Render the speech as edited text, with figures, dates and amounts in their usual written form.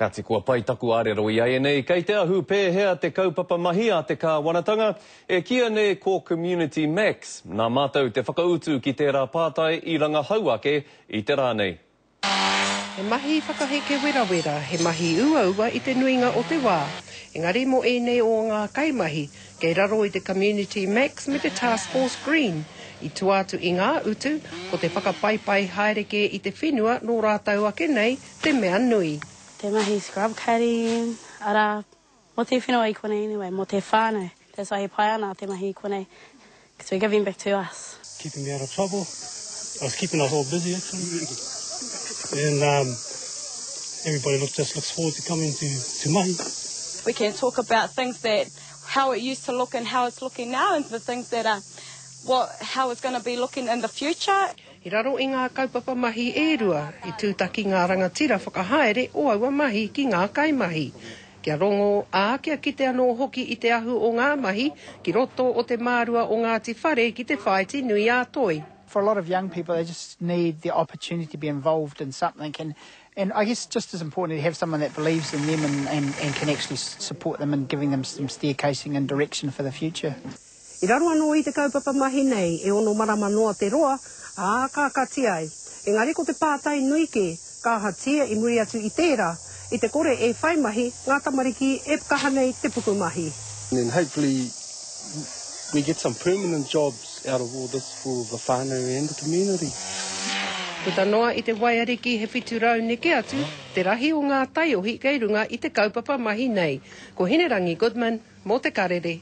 Kāti kua pai taku arero iaianei, kei te ahu pēhea te kaupapa mahi a te kāwanatanga, e kīia nei ko Community Max? Nā mātou te whakautu ki tērā pātai i rangahau ake i te rā nei. He mahi whakaheke werawera, he mahi uaua i te nuinga o te wā. Engari mō ēnei o ngā kaimahi, kei raro i te Community Max me te Taskforce Green, i tua atu i ngā utu, ko te whakapaipai haere kē i te whenua nō rātou ake nei te mea nui. Te mahi scrub cutting, arā, mō te whenua i konei anyway, mō te whānau. That's why he pai ana te mahi i konei, because we're giving back to us. Keeping me out of trouble, I was keeping us all busy actually, and um, everybody look, just looks forward to coming to, to mahi. We can talk about things that, how it used to look and how it's looking now and the things that are, what, how it's going to be looking in the future. I raro i ngā kaupapa mahi e rua, i tūtaki ngā rangatira whakahaere o aua mahi ki ngā kaimahi. Kia rongo, ā, kia kite anō hoki i te ahu o ngā mahi ki roto o te mārua o Ngāti Whare ki Te Whāiti nui ā Toi. For a lot of young people they just need the opportunity to be involved in something and and I guess just as important to have someone that believes in them and and and can actually support them in giving them some staircasing and direction for the future. I raro anō i te kaupapa mahi nei, e ono marama noa te roa, ā, ka kati ai. Engari ko te pātai nui kē, ka ahatia i muri atu i tērā, i te kore e whai mahi ngā tamariki e kaha nei te pukumahi. And hopefully we get some permanent jobs out of all this for the whānau and the community. Puta noa i te waiariki he 700 neke atu te rahi o ngā taiohi kei runga i te kaupapa mahi nei. Ko Hinerangi Goodman mō Te Karere.